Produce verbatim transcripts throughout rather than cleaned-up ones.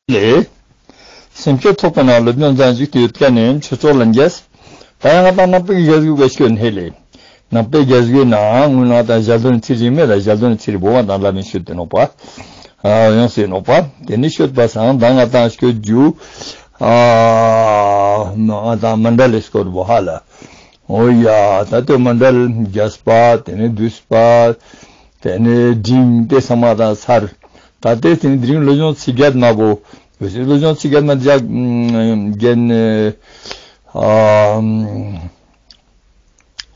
ལེ། སེམས་བསྐྱེད་ཐོག་པའི་ནང་ལ་སློབ་སྦྱོང་མཛད་བཞུགས་ཏེ་ཡོད་མཁན་ནི་ཆོས་ཚོགས་ལྷན་རྒྱས། ད་ཡང་ང་དང་ནང་པའི་རྒྱལ་སྒོའི་སྐད་ཤོད་ཧེ་ལེ། ནང་པའི་རྒྱལ་སྒོའི་ནང་སྔོན་ལ་ད་ཞལ་འདོན་ཚིག་རིང་མེད་ལ་ཞལ་འདོན་ཚིག་རིང་བོ་བ་དང་ལ་མི་ཤོད་དེ་ནོག་པ། ཨ་ཡོང་སེ་ནོག་པ། དེ་ནི་ཤོད་པ་སང་ད་ང་དང་ཤོད་རྒྱུ། ཨ་ང་དང་མཎྜལ་ལི་སྐོར་བོ་ཧ་ལ། འོ་ཡ། ད་དེ་མཎྜལ་རྒྱས་པ། དེ་ནི་བསྡུས་པ། དེ་ནི་འབྲིང་དེ་ཚང་མ་དང་ཚར། ད་དེ་དེ་ནི་དེ་རིང་སློབ་སྦྱོང་ཚིག་བརྒྱད་མ་བོ། འོ་སློབ་སྦྱོང་ཚིག་བརྒྱད་མ་རྒྱ་རྒྱན་ཨ་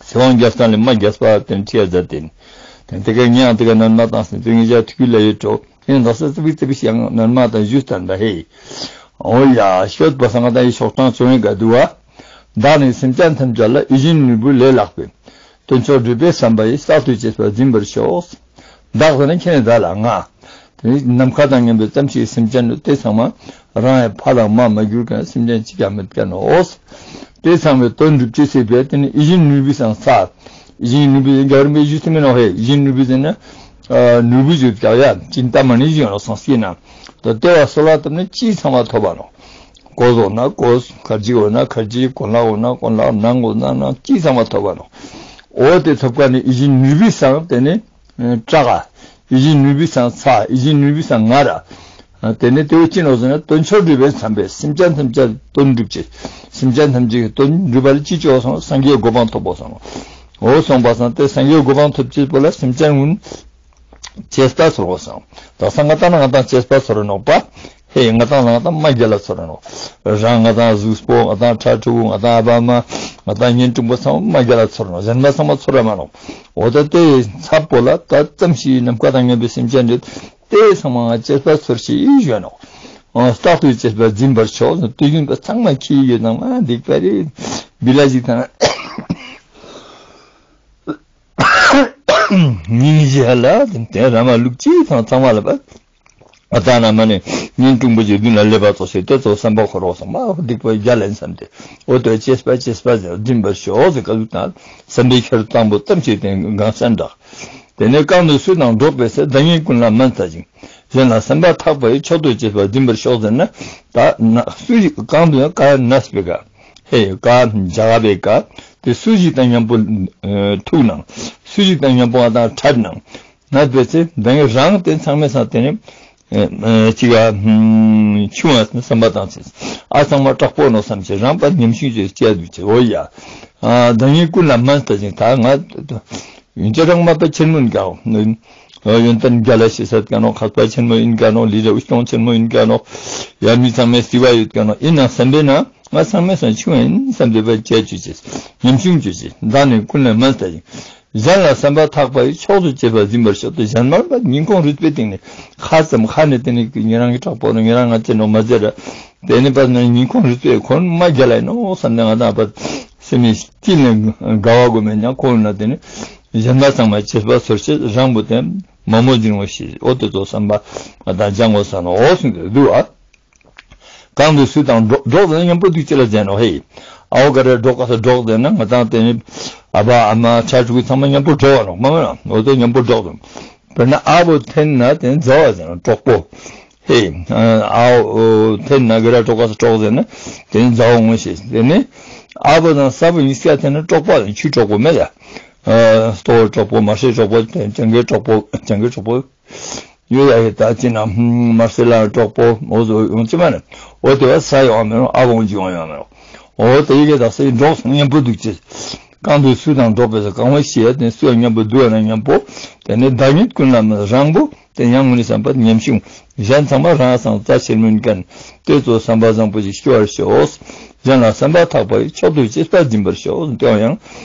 ཚེ་དབང་རྒྱལ་མཚན་ལས་མ་རྒྱས་པ་དེ་ནི་ཁྲིད་ཡ་མཛད་དེ་ནི། དེ་དེ་ག་ངས་ཡང་དེ་ག་ནན་མ་བཏང་སེ་དེ་ངས་ཡ་ཐུགས་ལ་ཡོད་འགྲོ། ཡིན་ད་སེ་ཙི་པིག་ཙི་པིག་ཞིག་ཡང་ནན་མ་དང་ཞུས་ལྟར་ད་ཧེ། འོ་ཡ། ཤོད་པ་སང་ད་ཡི་ཤོག་གྲངས་བཅོ་ལྔའི་ཀ་འདུག་བ། བདག་ནི་སེམས་ཅན་ཐམས་ཅད་ལ། ཡིད་བཞིན་ནོར་བུ་ལས་ལྷག་པའི། དཀོན་མཆོག་སྒྲུབ་པའི་བསམ་པ་ཡིས། རྟག་ཏུ་གཅེས་པར་འཛིན་པར་ཤོག། བདག་ཟེར་ན་ཁྱེད་ནི་བདག་ལ་ང་། དེ་ནི་ནམ་མཁའ་དང་མཉམ་པའི་ཙམ་ཞིག་སེམས་ཅན་ནི་དེ་ཚང་མ་རང་ཡི་ཕ་དང་མ་མ་གྱུར་མཁན་སེམས་ཅན་གཅིག་ཀྱང་མེད་མཁན་ནོག། དེ་ཚང་མའི་དོན་འགྲུབ་ཅེས་ཟེར་བས་དེ་ནི་ཡིད་བཞིན་ནོར་བུའི་སང་ས། ཡིད་བཞིན་ནོར་བུ་ཡིན་རྒྱལ་བ་རིན་པོ་ཆེ་ཞུས་ཏེ་མེད་ནོག་ཧེ། ཡིད་བཞིན་ནོར་བུ་ཟེར་ན། ཨ་ནོར་བུ་ཞུ་ཀྱག་ཡ་ཅིན་ཏ་མ་ནི་ཞུ་ནོག་སང་སྐྱེས་ན། ད་ལྟེ་བ་གསོལ་བ་བཏབ་ན་ཅི་ཚང་མ་ཐོབ་པ་ནོག། གོས་འོ་ན་གོས། ཁར་ཇི་འོ་ན་ཁར་ཇི། གོན་ལག་འོ་ན་གོན་ལག། ནང་འོ་ན་ནང་། ཅི་ཚང་མ་ཐོབ་པ་ནོག། འོ་དེ་ཐོབ་མཁན་ནི་ཡིད་བཞིན་ནོར་བུའི་སང་དེ་ནི་ཨ་ཀྲག་ག། ཡིད་བཞིན་ནོར་བུའི་སང་ས། ཡིད་བཞིན་ནོར་བུའི་སང་ང་ར། ཨ་དེ་ནི་དེ་བོ་ཅི་ནོག་ཟེར་ན་དཀོན་མཆོག་སྒྲུབ་པའི་བསམ་པས་སེམས་ཅན་ཐམས་ཅད་དོན་འགྲུབ་ཅེས། སེམས་ཅན་ཐམས་ཅད་ཀྱི་དོན་འགྲུབ་པ་ལ་ཅི་ཅོ་སོང་། སངས་རྒྱས་གོ་འཕང་ཐོབ་པོ་སོང་། འོ་སོང་པ་སང་དེ་སངས་རྒྱས་གོ་འཕང་ཐོབ་ཅེས་པོ་ལ་སེམས་ཅན་ཀུན་གཅེས་པ་ཚོར་བ་སང་། ད་སང་ང་དང་ན་ང་དང་གཅེས་པ་ཚོར་ནོག་པ། ཧེ་ང་དང་ལ་ང་དང་མ་རྒྱལ་ལ་ཚོར་ནོག། རང་ང་དང་གཟུགས་པོ། ང་དང་ཕྲུ་གུ། ང་དང་ཨ་བ་མ། ང་དང་གཉེན་དྲུང་པོ་ཚང་མ་མ་རྒྱལ་ལ་ཚོར་ནོག། གཞན་མ་ཚང་མ་ཚོར་ར་མ་ནོག། འོ་ད་དེ་ཚབ་པོ་ལ་ད་ཙམ་ཞིག་ནམ་མཁའ་དང་མཉམ་པའི་སེམས་ཅན་རེད། དེ་ཚང་མ་ང་གཅེས་པ་ཚོར་ཤེས་ཞུ་ནོག། འོ་རྟག་ཏུ་གཅེས་པར་འཛིན་པར་ཤོག། དུས་རྒྱུན་པ་ཚང་མ་ཁྱི་ཡོད་ན་མ་འདུག་པ་རེད། བི་ལ་ཞིག་དང་། སྙིང་རྗེ་ལ་དེ་ར་མ་ལུག་ཅི་དང་ཚང་མ་ལ་བ། ཨ་ད་ན་མ་ནི་གཉེན་དྲུང་པོ་ཞིག་མདུན་ལ་སླེབས་པ་ཙོགས་ཤིག་དེ་ཚོ་བསམ་པ་འཁོར་བ་སོང་མ་སྡིག་པ་རྒྱལ་ལན་བསམ་སྟེ། འོ་དེ་གཅེས་པ་གཅེས་པ་ཟེར་འཛིན་པར་ཤོག་ཟེར་བཀའ་ཟུར་དང་བསམ་པའི་ཁྱེར་དང་པོ་ཙམ་ཞིག་དེ་གང་སན་འདྲ། དེ་ནས་གང་དུ་སུ་དང་འགྲོགས་པའི་ཚེ། བདག་ཉིད་ཀུན་ལ་སྨན་ལྟ་ཞིང་། གཞན་ལ་བསམ་པ་ཐག་པ་ཡིས། མཆོག་ཏུ་གཅེས་པར་འཛིན་པར་ཤོག་ཟེར་ན། ད་ན་སུ་ཞིག་གང་དུ་ཡང་ག་ནས་པའི་ག། ཧེ་ག་འཇག་པའི་ག། དེ་སུ་ཞིག་དང་མཉམ་པོ་ཨ་ཐུག་ནང་། སུ་ཞིག་དང་མཉམ་པོ་ང་དང་ཕྲད་ནང་། ནས་པའི་ཚེ་བདག་ཉིད་རང་དེ་ཚང་མའི་སང་དེ་ནི་ཨ་ཨ་ཅི་ག་ཆུང་བ་བསམ་པ་བཏང་ཚེ། ཨ་ཚང་མ་དྲག་པོ་ནོག་བསམ་ཚེ་རང་པ་ཉམ་ཆུང་ཅོས་སྐྱེ་འདུག་ཚེ། འོ་ཡ། ཨ་བདག་ཉིད་ཀུན་ལ་སྨན་ལྟ་ཞིང་། ད་ང་ཡིན་ཅི་རང་མ་པ་ཆེན་མོ་ཡིན་ཀ་ནོག། ཡོན་ཏན་རྒྱ་ལ་ཞེ་ས་ཀ་ནོག། མཁས་པ་ཆེན་མོ་ཡིན་ཀ་ནོག། ལི་ར་འུ་སྟོང་ཆེན་མོ་ཡིན་ཀ་ནོག། ཡ་མི་ཚང་མའི་སྲིད་པ་ཡོད་ཀ་ནོག། ཡིན་ནང་བསམ་པས་ན་ང་ཚང་མའི་སང་ཆུང་ཡིན་བསམ་པའི་པ་སྐྱེ་ཅོས་ཅེས། ཉམ་ཆུང་ཅོས་ཅེས། བདག་ནི་ཀུན་ལ་སྨན་ལྟ་ཞིང་། གཞན་ལ་བསམ་པ་ཐག་པ་ཡིས། མཆོག་ཏུ་གཅེས་པར་འཛིན་པར་ཤོག་སྟེ། གཞན་མ་པ་སྙིང་ཁོང་རུས་པའི་གཏིང་ནས་ཁ་ཙམ་ཁ་ནས་དེ་ནི་ཉེ་རང་གི་དྲག་པོ་ནོག། ཉེ་རང་ང་ཅི་ནོག་མ་ཟེར་ར། དེ་ནི་པ་ནི་སྙིང་ཁོང་རུས་པའི་ཁོང་མ་རྒྱལ་ལ་ཡིན་ནོག་བསམ་ནས་ང་དང་པ་སེམས་མི་གཏིང་ནས་དགའ་བ་སྒོམ་མེད་ཀྱང་ཁོང་ན་དེ་ནི་གཞན་མ་ཚང་མ་གཅེས་པ་ཚོར་ཤེས། རང་པོ་དེ་མ་མོ་འཛིན་འོ་ཤེས། འོ་དེ་ཚོ་བསམ་པ་ང་དང་སྦྱང་དགོས་ས་ནོག་འོ་གསུངས་ཏེ་འདུག་ཨ། གང་དུ་སུ་དང་འགྲོགས། འགྲོགས་ཟེར་ན་མཉམ་པོ་འདུག་ཅེས་ལ་ཟེར་ནོག་ཧེ། ཨ་བོ་ག་རེ་འགྲོགས་ག་ས་འགྲོགས་ཟེར་ན་ང་དང་དེ་ནི་ཨ་བ་ཨ་མ་ཕྲུ་གུ་ཚང་མ་མཉམ་པོ་འགྲོགས་པ་ནོག་མ་མ་ན། འོ་དེ་མཉམ་པོ་འགྲོགས་དང་། དཔེར་ན་ཨ་བོ་འཐེན་ན་དེ་ནི་མཛའ་བོ་ཟེར་ན་གྲོགས་པོ། ཧེ། ཨ་བོ་འཐེན་ན་ག་རེ་འགྲོགས་ག་ས་འགྲོགས་ཟེར་ན་དེ་ནི་མཛའ་བོ་ངོ་ཤེས། དེ་ནི་ཨ་བོ་དང་ས་བོ་གཉིས་ཀ་འཐེན་ན་གྲོགས་པོ་ཆུའི་གྲོགས་པོ་མེད་ལ། ཨ་ལྟོ་བའི་གྲོགས་པོ། མར་ཤེས་གྲོགས་པོ། སྤྱང་ཀིའི་གྲོགས་པོ། སྤྱང་ཀིའི་གྲོགས་པོ། ཡོད་ཡ་ཡོད། ད་ཅི་ན་མར་སེ་ལ་གྲོགས་པོ་འོ་ཟོ་ཡོང་ཅི་མ་ན། འོ་དེ་བ་ས་ཡོང་མེད་ནོག། ཨ་བོང་ཅི་ཡོང་ཡོང་མེད་ནོག། འོ་དེ་ཡི་གེ་དག་ས་ཡི་འགྲོགས་སོང་མཉམ་པོ་འདུག་ཅེས། གང་དུ་སུ་དང་འགྲོགས་པའི་ཚེ། གང་བ་ཤེས་ཡ་དེ་སུ་ཡང་མཉམ་པོ་འདུག་ཡ་ན་མཉམ་པོ། དེ་ནི་བདག་ཉིད་ཀུན་ལ་སྨན། རང་པོ་དེ་ཡང་ངོ་ནི་བསམ་པ་ཉམ་ཆུང་། གཞན་ཚང་མ་རང་སང་རྩ་ཆེན་མོ་ཡིན་མཁན། དེ་ཚོ་བསམ་པ་བཟང་པོ་ཞིག་སྐྱེ་བར་ཤོག། གཞན་ལ་བསམ་པ་ཐག་པ་ཡིས། མཆོག་ཏུ་གཅེས་པར་འཛིན་པར་ཤོག། དེ་ཡང་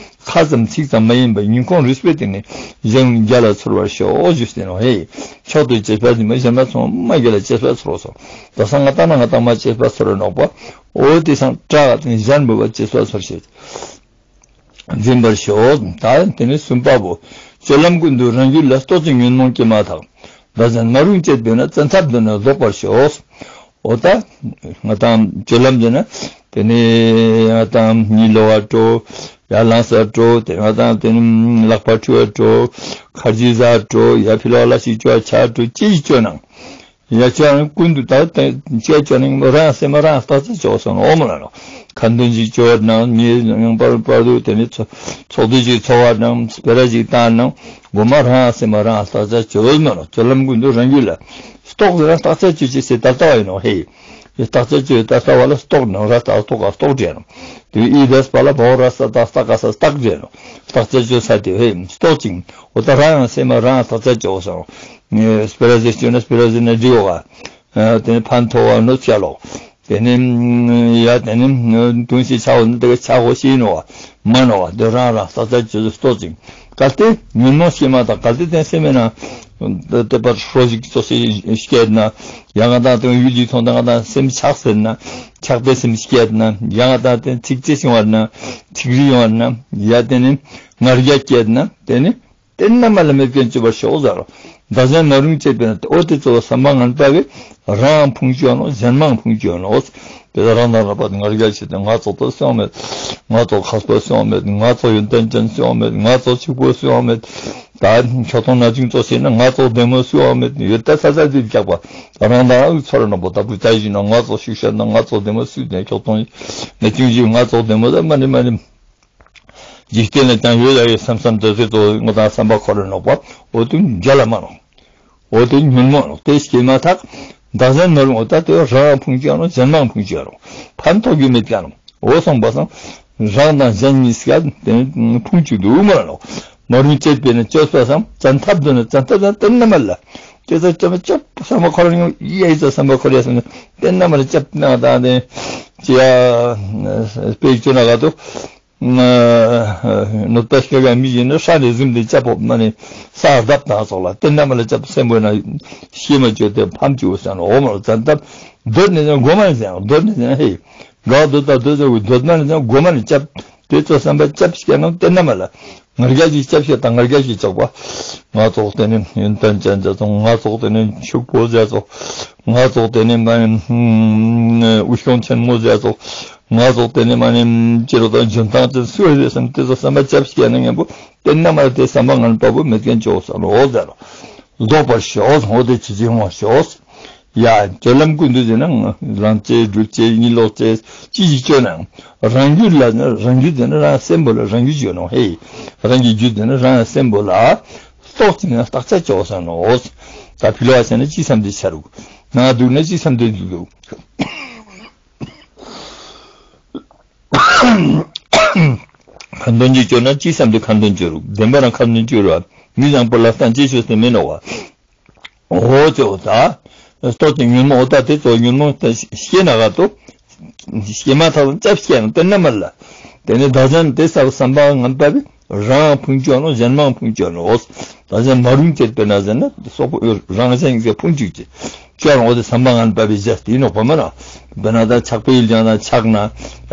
ཁ་ཙམ་ཚིག་ཙམ་མ་ཡིན་པར་སྙིང་ཁོང་རུས་པའི་གཏིང་ནས་གཞན་རྒྱལ་ལ་ཚོར་བར་ཤོག་ཞུས་ཏེ་ནོག་ཧེ། མཆོག་ཏུ་གཅེས་པར་འཛིན་པ་གཞན་མ་ཚང་མ་རྒྱལ་ལ་གཅེས་པར་ཚོར་བ་སོང་། ད་སང་ང་དང་ན་ང་དང་མ་གཅེས་པར་ཚོར་བ་ནོག་པ། འོ་དེ་སང་དྲག་ག་གཞན་པོ་བ་གཅེས་པར་ཚོར་ཤེས། འཛིན་པར་ཤོག། ད་དེ་ནི་གསུམ་པ་བོ། སྤྱོད་ལམ་ཀུན་ཏུ་རང་རྒྱུད་ལ། ལྟོ་ཚོད་ཉོན་མོངས་སྐྱེས་མ་ཐག། བདག་གཞན་མ་རུངས་བྱེད་འདོད་ན། བཙན་ཐབས་འདོད་ན་བཟློག་པར་ཤོག། འོ་ད་ང་དང་སྤྱོད་ལམ་ཟེར་ན་དེ་ནི་ང་དང་གཉིད་ལོག་པ་འགྲོ། ཡར་ལངས་ས་འགྲོ། དེ་ང་དང་དེ་ནི་ལག་པ་འཁྲུ་བ་འགྲོ། ཁར་ཇི་ཟ་འགྲོ། ཡར་ཕི་ལོག་ལ་ཞིག་བཅོ་བ་ཆ་འགྲོ། ཅི་ཞིག་བཅོ་ནང་། ཡ་ཅོ་ནང་ཀུན་ཏུ་ད་ཅེ་ཅོ་ནང་རང་སེམས་རང་བརྟག་དཔྱད་ཅོ་སོང་ཨོ་མ་ལ་ནོ། ཁ་འདོན་ཅིག་ཅོ་བ་ནང་མི་ཡང་པར་པར་དུ་དེ་ནི་ཚོགས་འདུ་ཅིག་ཚོགས་པ་ནང་སྤེ་ར་ཅིག་བཏང་ནང་གོ་མ་རང་སེམས་རང་བརྟག་དཔྱད་ཅོ་མ་ལ་ཅོ་ལམ་ཀུན་ཏུ་རང་རྒྱུད་ལ་རྟོག་ཟེར་རང་བརྟག་དཔྱད་ཅོ་ཅེས་སེ་ད་ལྟ་བ་ཡིན་ནོ་ཧེ། ཡི་བརྟག་དཔྱད་ཅོ་ད་ལྟ་བ་ལ་རྟོག་ནང་ར་ད་རྟོག་ག་རྟོག་འདྲེ་ནོ། དེ་ཨི་དས་པ་ལ་བོ་ར་ས་ད་རྟག་ག་ས་རྟག་འདྲེ་ནོ། བརྟག་དཔྱད་ཅོ་ས་དེ་ཧེ་རྟོག་ཅིང་འོ་ད་རང་སེམས་རང་བརྟག་དཔྱད་ཅོ་སོང་། སྤེ་ར་ཟེར་ཅོ་ན་སྤེ་ར་ཟེར་ན་འདྲི་འོ་ག་དེ་ནི་ཕན་ཐོགས་བ་ནོ་ཆ་ལོ། དེ་ནི་ཡ་དེ་ནི་དུང་ཞིག་ཆ་འོ་ནི་དེ་ག་ཆ་འོ་ཤེས་ནོ་བ་མ་ནོ་བ་དེ་རང་རང་བརྟག་དཔྱད་ཅོ་རྟོག་ཅིང་གལ་ཏེ་ཉོན་མོངས་སྐྱེས་མ་དང་གལ་ཏེ་དེ་སེམས་མེད་ན་དེ་པར་ཧྲོ་ཞིག་ཙོགས་ཤིག་སྐྱེས་ན་ཡང་ང་དང་དེ་ཡུལ་ལི་ཐོང་དང་ང་དང་སེམས་ཆགས་ཟེར་ན་ཆགས་པའི་སེམས་སྐྱེས་ན་ཡང་ང་དང་དེ་ཚིག་རྩེ་བྱུང་བ་ན་ཚིག་རིག་ཡོང་བ་ན་ཡ་དེ་ནི་ང་རྒྱལ་སྐྱེས་ན་དེ་ནི། དེ་ན་མ་ལ་མེད་མཁན་ཅོ་བར་ཤོག་ཟེར་རོ། བདག་གཞན་མ་རུངས་བྱེད་པས་ན་འོ་དེ་ཚོ་བསམ་པ་ངན་པ་བས་རང་ཕུང་ཅོ་ནོ་གཞན་མང་ཕུང་ཅོ་ནོ། དེ་ལ་རང་དང་རང་བར་ང་རྒྱལ་བྱེད་དེ་ང་ཙོགས་དེ་སོང་མེད། ང་ཙོགས་མཁས་པོ་སོང་མེད། ང་ཙོགས་ཡོན་ཏན་ཅན་སོང་མེད། ང་ཙོགས་ཕྱུག་པོ་སོང་མེད། ད་ཁྱོད་དང་ན་ཅིང་ཙོགས་བྱས་ན་ང་ཙོགས་བདེ་མོ་སོང་མེད། ཡོད་ད་ས་ས་དེ་རྒྱག་པ་རང་དང་རང་ཚོར་ན་པོ་ད་བུ་ཙ་ཡིན་ན་ང་ཙོགས་ཤུགས་ཤ་ན་ང་ཙོགས་བདེ་མོ་སུས་ནས་ཁྱོད་དང་ན་ཅིང་ཡིན་ང་ཙོགས་བདེ་མོ་ད་མ་ནི་མ་ནི། འཇིག་རྟེན་ལ་ཀྱང་ཡོད་ལ་ཡོད་བསམ་བསམ་དེ་ཚོ་ངོ་དང་བསམ་པ་འཁོར་རེ་ནོག་པ། འོ་དེ་འཇལ་ལ་མ་ནོག་འོ་དེ་ཉོན་མོངས་ནོག་དེ་སྐྱེས་མ་ཐག་བདག་གཞན་མ་རུངས་འོ་ད་དེ་རང་ཕུང་ཅོ་ནོག་གཞན་མང་ཕུང་ཅོ་ནོག་ཕན་ཐོགས་རྒྱུ་མེད་ཀ་ནོག་འོ་སོང་པ་སང་རང་དང་གཞན་གཉིས་ཀ་དེ་ཕུང་ཅུག་འདུག་མ་ལ་ནོག་མ་རུངས་བྱེད་པས་ན་བཅོས་པ་སང་བཙན་ཐབས་འདོད་ན་བཙན་ཐབས་དང་བསྟེན་ན་མ་ལ། དེ་ཚོ་ཅོ་མ་ཅོ་བསམ་པ་འཁོར་ཡོང་ཡ་ཡི་ཚོ་བསམ་པ་འཁོར་ཡ་སོང་ན་བསྟེན་ན་མ་ལ་ཅབ་ན་དང་དེ་ཅི་ཡ་དཔེ་ཅོ་ན་ག་དུ། གནོད་པ་སྐྱེལ་མཁན་མི་ཡིན་ན་ཧྲ་ནས་ཟིམ་དེ་ཅབ་པོ་མ་ནི་ས་བརྡབ་དང་སོགས་ལ་བསྟེན་ན་མ་ལ་ཅབ་སེམས་པོ་ན་ཤེས་མ་བཅོས་ཏེ་ཕམ་བཅུག་ཟེར་ན་འོ་མ་ལ་བཙན་ཐབས་འདོད་ནས་ཀྱང་མགོ་མ་ནས་ཀྱང་འདོད་ནས་ཀྱང་ཧེ་ག་འདོད་ད་འདོད་ཟེར་བའི་འདོད་མ་ནས་ཀྱང་མགོ་མ་ནས་ཅབ་དེ་ཚོ་བསམ་པ་ཅབ་སྐྱེལ་ན་བསྟེན་ན་མ་ལ་ང་རྒྱལ་གྱི་ཅབ་སྐྱེལ་དང་ང་རྒྱལ་གྱི་ཅབ་པ། ང་ཙོགས་དེ་ནི་ཡོན་ཏན་ཅན་ཟེར་ཙོགས། ང་ཙོགས་དེ་ནི་ཕྱུག་པོ་ཟེར་ཙོགས། ང་ཙོགས་དེ་ནི་མ་ནི་འུ་སྐྱོང་ཆེན་མོ་ཟེར་ཙོགས། ང་ཙོགས་དེ་ནི་མ་ནི་ཅི་རོ་དང་འཇོན་ཐང་ཅན་སུ་རེད་བསམ་དེ་ཚོ་བསམ་པ་ཅབ་སྐྱེལ་ན་ངན་པོ་བསྟེན་ན་མ་ལ་དེ་བསམ་པ་ངན་པ་བོ་མེད་མཁན་ཅོ་ས་ལོ་ཟེར་རོ། ལྡོག་པར་ཤོག་འོ་དེ་ཅི་ཅི་ཡོང་བར་ཤོག་ཡ་སྤྱོད་ལམ་ཀུན་ཏུ་ཟེར་ན་ལམ་བྱེད་སྒྲུབ་བྱེད་གཉིད་ལོག་བྱེད་ཅི་ཞིག་སྤྱོད་ན་རང་རྒྱུད་ལ་ནི་རང་རྒྱུད་ཟེར་ན་རང་སེམས་པོ་ལ་རང་རྒྱུད་ཡོད་ནོ་ཧེ། རང་གི་རྒྱུད་ཟེར་ན་རང་སེམས་པོ་ལ་རྟོག་ཅིང་ན་བརྟག་དཔྱད་ཅོ་ས་ནོ། ད་ཕི་ལོ་བ་ཟེར་ན་ཅི་བསམ་དེ་ཆ་རུག་ནང་འདུག་ན་ཅི་བསམ་དེ་འདུག་ཁ་འདོན་གྱི་སྐྱོར་ན་ཅི་བསམ་དེ་ཁ་འདོན་གྱི་རུག་བདེན་པ་རང་ཁ་འདོན་གྱི་རུག་མི་བཟང་པོ་ལ་སྟན་ཅི་ཆོས་སྟེ་མེད་ནོ་བ། འོ་ཅོག་ད། ལྟོས་ཏེ་ཉོན་མོངས་འོ་ད་དེ་ཚོ་ཉོན་མོངས་ད་ཤེས་ན་ག་ཏོ། ཤེས་མ་ཐག་ཏུ་ཅབ་ཤེས་ན་བསྟེན་ན་མ་ལ། དེ་ནི་བདག་གཞན་དེ་ས་བསམ་པ་ངན་པ་བས་རང་ཕུང་ཅོ་ནོ་གཞན་མང་ཕུང་ཅོ་ནོ། བདག་གཞན་མ་རུངས་བྱེད་པས་ན་ཟེར་ན་སོག་པོ་རང་གཞན་གྱི་ཕུང་ཅུག་ཅེས། ཅོ་རང་འོ་དེ་བསམ་པ་ངན་པ་བས་བཞག་སྟེ་ནོག་པ་མ་ན། དཔེར་ན་ད་ཆགས་པའི་ཡུལ་ཀྱང་ད་ཆགས་ན།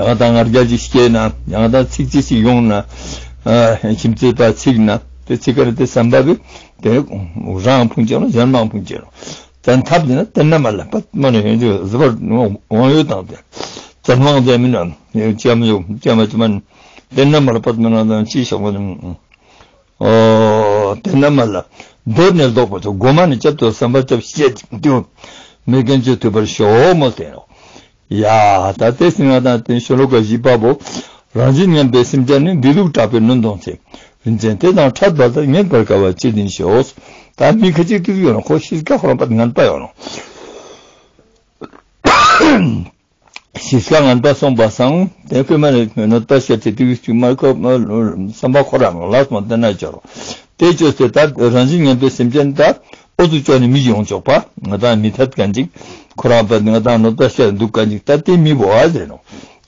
ཡང་ད་ང་རྒྱལ་ཅིག་སྐྱེས་ན། ཡང་ད་ཚིག་ཅིག་ཅིག་ཡོང་ན། ཁྱིམ་མཚེས་པ་ཚིག་ན། དེ་ཚིག་ཀ་རེ་དེ་བསམ་པ་བས། དེ་རང་ཕུང་ཅོ་ནོ་གཞན་མང་ཕུང་ཅོ་ནོ། བཙན་ཐབས་དེ་ན་བསྟེན་ན་མ་ལ་པད་མ་ནི་ཧེ་ཟི་བར་དབང་ཡོད་དང་དེ། བཙན་དབང་དེ་མིན་ན་ཅམ་ཡོ་ཅམ་ཅམ་བསྟེན་ན་མ་ལ་པད་མ་ན་དང་ཅི་ཤོག་མ་ནི། ཨོ་བསྟེན་ན་མ་ལ་འདོད་ནས་ལྡོག་པ་ཚོ་མགོ་མ་ནི་ཅབ་ཏུ་བསམ་པ་ཅབ་ཤེས་ཏུ་མེད་མཁན་ཅིག་ཐུབ་པར་ཤོག་མོ་བསྟེན་རོགས། ཡ་ད་དེ་སྲིད་ང་དང་དེ་ཤོ་ལོ་ཀ་བཞི་པ་བོ། རང་བཞིན་ངན་པའི་སེམས་ཅན་ནི། བདེ་སྡུག་བྲལ་བའི་ནོན་སྟོང་ཚེ། རིན་ཆེན་དེ་དང་འཕྲད་པ་ལྟར། ངེས་པར་དགའ་བ་ཅི་བདེན་ཤེས་སོ། ད་མི་ཁ་ཅིག་དེ་ཡོད་ནོ་ཁོ་ཤེས་ཀ་ཁོ་རང་པ་ངན་པ་ཡོད་ནོ། ཤེས་ཀ་ངན་པ་སོང་པ་སང་དེ་ཁོས་མ་ནི་གནོད་པ་བྱེད་དེ་དུས་ཅིག་མ་ཁོ་བསམ་པ་ཁོ་རང་ལ་ལ་སོང་བསྟེན་ན་ཅོ་རོགས། དེ་ཅོས་ཏེ་ད་རང་བཞིན་ངན་པའི་སེམས་ཅན་ད། འོ་ཚུ་ཅོ་ནི་མི་ཡོང་ཆོག་པ། ང་དང་མི་ཐད་མཁན་ཅིག་ཁོ་རང་པ་ང་དང་གནོད་པ་བྱེད་འདུག་མཁན་ཅིག་ད་དེ་མི་བོ་ཨ་ཟེར་ནོ།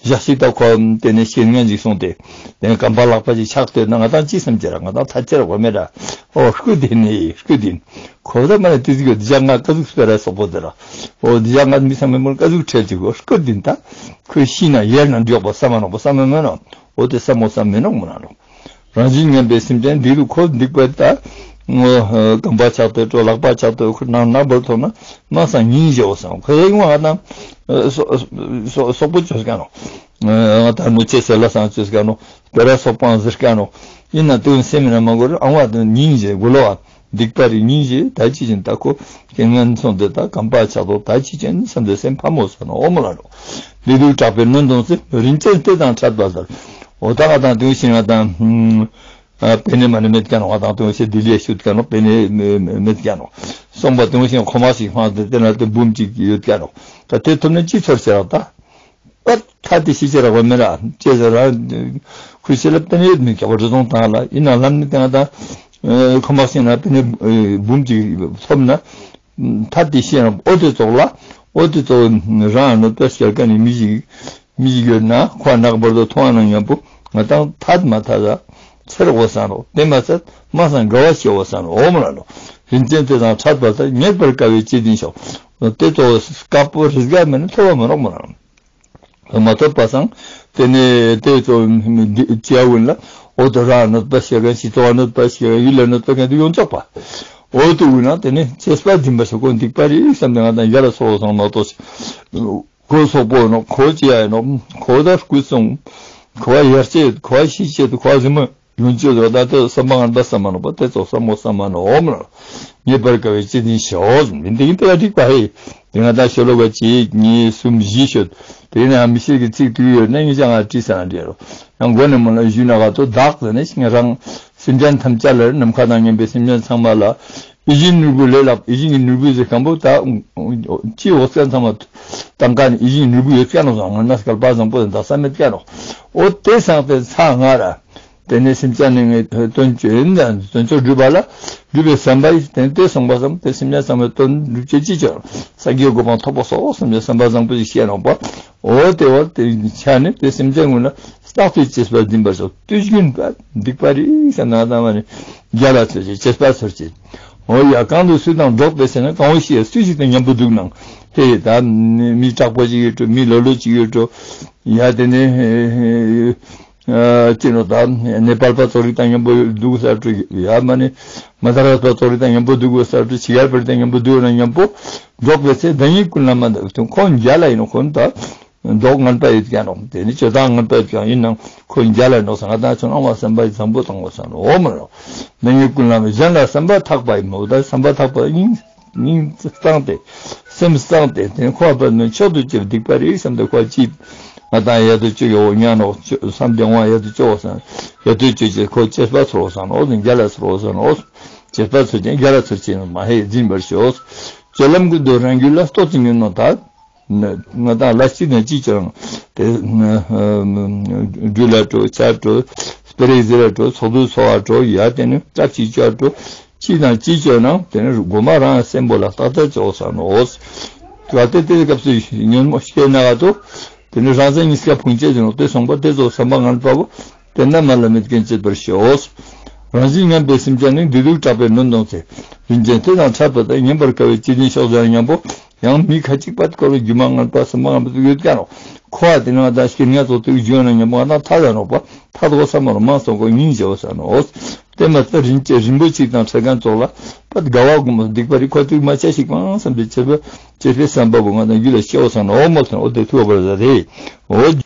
ཞག་ཞིག་ད་ཁོ་དེ་ནས་ཤེས་ངན་ཅིག་སོང་སྟེ། དེ་ནས་རྐང་པ་ལག་པ་ཅིག་ཆག་སྟེ་ན་ང་དང་ཅི་བསམ་ཅེ་ར་ང་དང་ཐད་ཅེ་ར་བ་མེད་ར། ཨོ་སྐུ་དེ་ནི་སྐུ་དེ་ནི། ཁོ་ད་མ་ནི་དེ་ཟིག་ཡོད་དི་ཅག་ང་ཀ་ཟུག་སྤེ་ར་སོག་པོ་དེ་ར། ཨོ་དི་ཅག་ང་མི་བསམ་མེད་མོ་ཀ་ཟུག་ཁྲེལ་ཅིག་གོ་སྐུ་དེ་ནི་ད། ཁོས་ཤི་ན་ཡེར་ན་འཇོག་པ་བསམ་མ་ནོག་པ་བསམ་མེད་མོ་ནོ། ཨོ་དེ་བསམ་མོ་བསམ་མེད་ནོག་མོ་ན་ནོ། རང་བཞིན་ངན་པའི་སེམས་ཅན་འདི་རུ་ཁོ་སྡིག་པ་ད། རྐང་པ་ཆག་སྟེ་འགྲོ་ལག་པ་ཆག་སྟེ་ཁོ་ནང་ན་བོར་ཐོག་ན་མ་སང་ཉིན་བཞི་བོ་སང་ཁོ་ཡིན་བ་ན། སོག་པོ་ཅོས་ཀ་ནོ། ང་ད་མུ་ཆེ་སེ་ལ་སང་ཅོས་ཀ་ནོ། དེ་ར་སོག་པོ་ཟེར་ཀ་ནོ། ཡིན་ན་དོན་སེམས་ན་མ་གོ་ར་ཨང་བ་དོན་ཉིན་བཞི་དགུ་ལོ་བ། སྡིག་པ་རིགས་ཉིད་ཞེས་ད་ཅི་བཞིན་ད་ཁོ་རྐྱེན་ངན་སོང་སྟེ་ད་གམ་པ་ཆགས་དོ་ད་ཅི་ཅན་བསམ་སྟེ་སེམས་ཕམ་མོ་ས་ནོག་འོ་མ་ལ་ནོག། བདེ་སྡུག་གྲགས་པའི་གནོན་སྟོང་ཚེ་རིན་ཆེན་གཏེར་དང་འཕྲད་པ་ལྟར། འོ་ད་ང་དང་དུང་ཤིང་ང་དང་ཨ་པེ་ནེ་མ་ནེ་མེད་ཀྱ་ནོག། ང་དང་དུང་ཤིང་ལྡི་ལི་ཡ་ཤུད་ཀྱ་ནོག། པེ་ནེ་མེད་ཀྱ་ནོག། སོང་པ་དུང་ཤིང་ཁོ་མ་ཞིག་ཧང་སྟེ་དེ་ན་དེ་འབུམ་གཅིག་ཡོད་ཀྱ་ནོག། ད་དེ་ཐོབ་ན་ཅི་ཚོར་ཟེར་ར་ད། པ་ཐ་དེ་ཤི་ཅེ་རག་པ་མེད་ར་ཅེ་ཟེར་ར། ཁུ་ཤེ་ལབ་ཏེ་ནེ་ཡོད་མི་ཀྱ་བ་རི་ཟོང་དང་ལ་ཡིན་ན་ལམ་ནི་དེ་ང་དང་ཁོ་མ་ཤི་ན་པེ་ནེ་འབུམ་གཅིག་ཐོབ་ན། ཐ་དེ་ཤེས་ན་འོ་དེ་ཙོགས་ལ། འོ་དེ་ཙོགས་རང་གནོད་པ་སྐྱེལ་མཁན་ནི་མི་ཞིག་མི་ཞིག་ཡོད་ན་ཁོ་ནག་བར་དུ་མཐོང་བ་ན་མཉམ་པོ་ང་དང་ཐད་མ་ཐད་ལ་ཚེར་འོ་ས་ནོག། དེ་མ་ཚད་མ་སང་དགའ་བ་སྐྱེ་འོ་ས་ནོག། འོ་མ་ལ་ནོག། རིན་ཆེན་གཏེར་དང་འཕྲད་པ་ལྟར་རྙེད་པར་དཀའ་བའི་བཅུད་ལྡན་ཤོག། དེ་ཙོགས་དཀར་པོ་རི་ག་མེད་ན་ཐོབ་པ་མ་ནོག་མ་ལ་ནོག། མ་ཐོབ་པ་སང་དེ་ནེ་དེ་ཙོགས་ཅི་ཡ་ཝུན་ལ་འོ་དོ་རང་གནོད་པ་སྐྱེལ་མཁན་སྤྱི་ཚོགས་གནོད་པ་སྐྱེལ་མཁན་ཡུལ་ལ་གནོད་པ་མཁན་དེ་ཡོང་ཆོག་པ། འོ་དེ་ཝུན་ན་དེ་ནེ་བྱས་པ་སྦྱིན་པ་ཞིག་ཁོ་སྡིག་པ་རིགས་བསམ་སྟེ་ང་དང་རྒྱ་ལ་སོགས་སང་མ་གཏོགས། ཁོ་སོག་པོ་ནོག། ཁོ་ཅི་ཡ་ནོག། ཁོ་ད་སྐུ་སོང་། ཁོ་ཡར་ཆེད་ཁོ་ཤི་ཆེད་ཁོ་གཟིམ་མ་ཡོང་ཅེས་རོ། ད་དེ་བསམ་པ་ངན་པ་བསམ་མ་ནོག་པ། དེ་ཙོགས་བསམ་མོ་བསམ་མ་ནོག་འོ་མ་ལ། རྙེད་པར་དཀའ་བའི་བཅུད་ལྡན་ཤོག། མིན་དེ་ཡིན་དེ་ལ་འགྲིག་པ་ཧེ། དེ་ང་དང་ཤོ་ལོ་ཀ་གཅིག་གཉིས་གསུམ་བཞི་ཤོད། དེ་ནེ་ཡང་མི་ཤེས་ཀྱི་ཚིག་དུས་ཡོད་ན་ངེད་ཅག་ང་བྲིས་ས་ན་འདྲེ་རོ། ཡང་མགོ་ནེ་མོ་ལ་ཞུས་ན་ག་ཏོ་བདག་ཟེར་ནེ་ཤིང་རང་སེམས་ཅན་ཐམས་ཅད་ལ་ནམ་མཁའ་དང་མཉམ་པའི་སེམས་ཅན་ཚང་མ་ལ་ཡིད་བཞིན་ནོར་བུ་ལས་ལྷག་ཡིད་བཞིན་གྱི་ནོར་བུ་ཟེར་མཁན་པོ་ད་ཅི་འོ་སྐལ་ཚང་མ་དང་ཀ་ནེ་ཡིད་བཞིན་ནོར་བུ་ཡོད་ཀྱ་ནོག་ཟེར་ང་ན་སྐལ་པ་བཟང་པོ་ཟེར་ད་ས་མེད་ཀྱ་ནོག། འོ་དེ་སང་དེ་ཚ་ང་ར། དེ་ནེ་སེམས་ཅན་ནི་ངའི་དོན་བཅོ་ཡིན་ད་དོན་བཅོ་སྒྲུབ་པ་ལ་སྒྲུབ་པའི་བསམ་པ་ཡིས་དེ་ནེ་དེ་སོང་པ་བསམ་དེ་སེམས་ཅན་ཚང་མའི་དོན་སྒྲུབ་བྱེད་ཅི་བཅོ་སངས་རྒྱས་གོ་འཕང་ཐོབ་པ་སོགས་སེམས་ཅན་བསམ་པ་བཟང་པོ་ཞིག་བཤད་ནོག་པ། འོ་དེ་འོ་དེ་ཆ་ནེ་དེ་སེམས་ཅན་ཀུན་ལ་རྟག་ཏུ་བྱས་པ་སྦྱིན་པར་ཤོག། དུས་རྒྱུན་པ་སྡིག་པ་རིགས་བསམ་ན་ད་མ་ནེ་རྒྱལ་ལ་ཚོར་ཅེས་བྱས་པ་ཚོར་ཅེས། འོ་ཡ་གང་དུ་སུ་དང་འགྲོགས་པའི་ཚེ་ན་གང་བོ་ཤེས་སུ་ཞིག་དང་མཉམ་པོ་འདུག་ནང་ཧེ་ད་མི་དྲག་པོ་ཞིག་ཡོད་འགྲོ། མི་ལོ་ལོ་ཞིག་ཡོད་འགྲོ། ཡ་དེ་ནེ་ཨ་ཅི་ནོ་ད་ནེ་པཱལ་པ་ཚོ་རིགས་དང་མཉམ་པོ་འདུག་ས་འགྲོ། ཡ་མ་ནེ་མ་དྷ་ར་པ་ཚོ་རིགས་དང་མཉམ་པོ་འདུག་ས་འགྲོ། ཕྱི་རྒྱལ་པ་རིགས་དང་མཉམ་པོ་འདུག་ན་མཉམ་པོ་འགྲོགས་པའི་ཚེ་བདག་ཉིད་ཀུན་ལ་མ་འདའ་ཁོ་རྒྱལ་ལ་ཡིན་ནོག་ཁོ་ད། མདོག་ངན་པ་ཡོད་ཀྱང་ནོག། དེ་ནི་སྤྱོད་སྟངས་ངན་པ་ཡོད་ཀྱང་ཡིན་ནང་ཁོ་རྒྱལ་ལ་ནོག་ས་ང་དང་ཆོ་ནང་བ་བསམ་པ་བཟང་པོ་བཏང་དགོས་ས་ནོག་འོ་མ་ལ་ནོག། བདག་ཉིད་ཀུན་ལ་མ་གཞན་ལ་བསམ་པ་ཐག་པ་ཡིན་ནོག། ད་བསམ་པ་ཐག་པ་ཡིན། སྙིང་བཏང་སྟེ། སེམས་བཏང་སྟེ། དེ་ཁོ་བ་ནི་མཆོག་ཏུ་གྱུར་སྡིག་པ་རིགས་བསམ་སྟེ་ཁོ་ཅི། ང་དང་ཡ་དུ་བཅུག་ཡོ་ཉ་ནོག། བསམ་སྟེ་ང་ཡ་དུ་བཅུག་ས། ཡ་དུ་བཅུག་ཅེས་ཁོ་བྱས་པ་ཚོར་ས་ནོག། རྒྱལ་ལ་ཚོར་ས་ནོག། བྱས་པ་ཚོར་ཅན་རྒྱལ་ལ་ཚོར་ཅན་མ་ཧེ་འཛིན་པར་ཤོག། སྤྱོད་ལམ་ཀུན་ཏུ་རང་རྒྱུད་ལ་ལྟོས་ཏེ་ཉོན་མོངས་དག། ང་དང་ལ་གཅིག་དང་གཅིག་ཀྱང་དེ་སྦྲུལ་ལ་འགྲོ། བྱ་འགྲོ། སྤེ་ར་ཟེར་ལ་འགྲོ། ཚོགས་འདུ་ཚོགས་པ་འགྲོ། ཡ་དེ་ནི་སྐབས་གཅིག་ཅར་འགྲོ། གཅིག་དང་གཅིག་ཅོ་ན་དེ་ནི་གོ་མ་རང་སེམས་པོ་ལ་ཏག་ཏག་ཅོག་ས་ནོག། ད་དེ་དེ་སྐབས་སུ་ཉོན་མོངས་སྐྱེ་ན་ག་ཏོ། དེ་ནི་རང་སེམས་གཉིས་ཀ་ཕུང་བྱེད་དེ་ནོག། དེ་སོང་པ་དེ་ཚོ་བསམ་པ་ངན་པ་བོ་དེ་ན་མ་ལ་མེད་མཁན་བྱེད་པར་ཤོག། རང་བཞིན་ངན་པའི་སེམས་ཅན་ནི་བདེ་སྡུག་གྲགས་པའི་གནོན་སྟོང་ཚེ། རིན་ཆེན་གཏེར་དང་འཕྲད་པ་དང་ཉན་པར་དཀའ་བའི་བཅུད་ལྡན་ཤོག་ཟེར་ན་མཉམ་པོ། ཡང་མི་ཁ་ཅིག་པད་ཀོ་ལོ་རྒྱུ་མ་ངན་པ་བསམ་པ་ངན་པ་ཡོད་ཀྱང་ནོག། ཁོ་བ་དེ་ནི་ང་དང་སྐྱེ་ངན་ཚོགས་དུས་རྒྱུ་ན་མཉམ་པོ་ང་དང་ཐ་ད་ནོག་པ། ཐ་དོ་བསམ་པ་ལ་མང་སོང་ཁོ་སྙིང་རྗེ་བོ་ས་ནོག། དེ་མ་ཚད་རིན་ཆེན་རིན་པོ་ཆེ་དང་འཕྲད་མཁན་ཚོགས་ལ་པད་དགའ་བ་སྒོམ་སྡིག་པ་རིགས་ཁོ་ཚོས་མ་བྱས་ཤིག་མང་བསམ་པའི་བྱེད་པ་བྱེད་པའི་བསམ་པ་བོ་ང་དང་རྒྱུད་ལ་སྐྱེ་བོ་ས་ནོག། འོ་མོ་ཐོན་འོ་དེ་ཐུག་པར་ཟ་རེ། འོ།